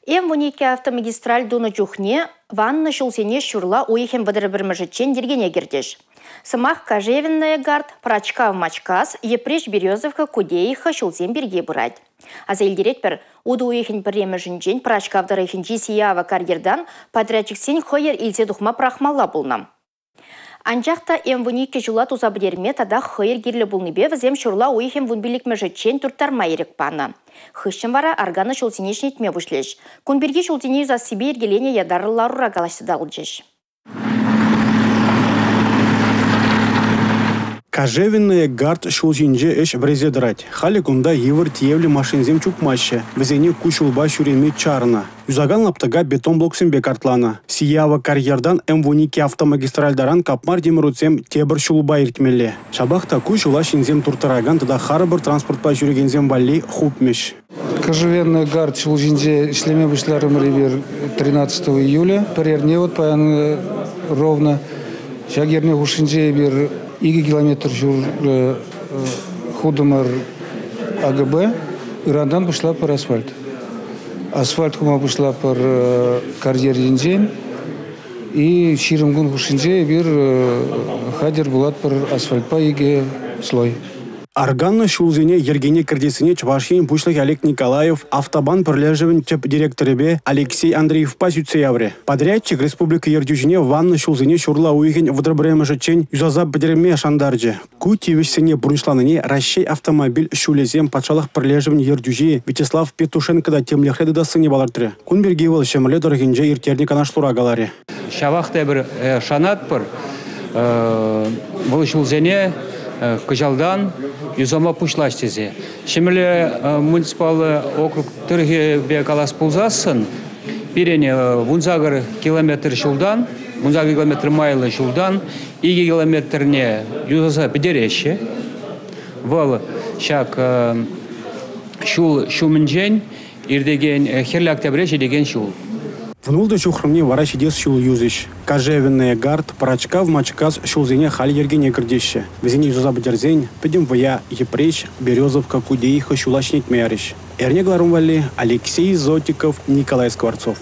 М-12 автомагистраль тунӑ чухне ваннӑ ҫулсене ҫурла уйӑхӗн 31-мӗшӗччен йӗркене кӗртӗҫ. Сӑмах Кожевенная Гард, Пӑрачкав-Мачкас, Йӗпреҫ-Березовка, Кудеиха ҫулсем пирки пырать. Аса илтеретпӗр, утӑ уйӑхӗн пӗрремӗшӗнчен Пӑрачкав тӑрӑхӗнчи Сиява карьертан подрядчиксен хӑйӑр илсе тухма пӑрахмалла пулнӑ. Анчах та М-12 ҫула туса пӗтерме тата хӑйӑр кирлӗ пулнипе вӗсем ҫурла уйӑхӗн 15-мӗшӗччен турттарма ирӗк панӑ. Хыҫҫӑн вара арканнӑ ҫулсене ҫӗнетме пуҫлӗҫ. Кун пирки ҫулсене юсассипе йӗркеленӗ ятарлӑ ларура калаҫса татӑлчӗҫ. Кожевенная Гард ҫул ҫинче ӗҫ вӗресе тӑрать. Халӗ кунта йывӑр тиевлӗ машинӑсем чупмаҫҫӗ, вӗсене ку ҫулпа ҫӳреме чарнӑ. Юсакан лаптӑка бетон блоксемпе картланӑ. Сиява карьертан М-12 автомагистраль таран капмар тимӗр утсем тепӗр ҫулпа иртмелле. Ҫапах та ку ҫула ҫынсем турттаракан тата харпӑр транспортпа ҫӳрекенсем валли хупмӗҫ. Кожевенная Гард ҫул ҫинче ӗҫлеме пуҫларӑмӑр эпир 13 июля. Пӗр эрне вот паян ровно. Ҫак эрне хушшинче эпир 2 километр ҫур хутӑмӑр АГБ. Ырантан пуҫлатпӑр асфальт. Асфальт хума пуҫлатпӑр карьер енчен. И 20 кун хушшинче эпир хатӗр пулатпӑр асфальтпа 2 слой. Арканнӑ ҫулсене йӗркене кӗртессине Чӑваш Ен Пуҫлӑхӗ Олег Николаев автобан пӗрлешӗвӗн тӗп директорӗпе Алексей Андреевпа сӳтсе яврӗ. Подрядчик республика ертӳҫине ваннӑ ҫулсене ҫурла уйӑхӗн 31-мӗшӗччен юсаса пӗтерме шантарчӗ. Ку тивӗҫсене пурнӑҫланине Раҫҫей автомобиль ҫулӗсем патшалӑх пӗрлешӗвӗн ертӳҫи Вячеслав Петушенко та тимлӗхре тытассине палӑртрӗ. Кун пирки вӑл Ҫӗмӗрле тӑрӑхӗнче ирттернӗ канашлура каларӗ. Ҫавах та эпир шанатпӑр, вӑл ҫулсене кӑҫалтан юсама пуҫлаҫ тесе. Ҫӗмӗрле муниципаллӑ округ тӑрӑхӗпе калас пулсассӑн, пирӗн 18 километр ҫултан, 18 километр майлӑ ҫултан 2 километрне юсаса пӗтереҫҫӗ. Вӑл ҫак ҫул ҫумӗнчен иртекен Хӗрлӗ Октябре ҫитекен ҫул. 16 ҫухрӑмне вара ҫитес ҫул юсӗҫ. Кожевенная Гард, Пӑрачкав, Мачкас ҫулсене халь йӗркене кӗртеҫҫӗ. Вӗсене юсаса пӗтерсен пӗтӗм вӑя Йӗпреҫ, Березовка, Кудеиха ҫула ҫӗнетме ярӗҫ. Эрне кӑларӑм валли Алексей Зотиков, Николай Скворцов.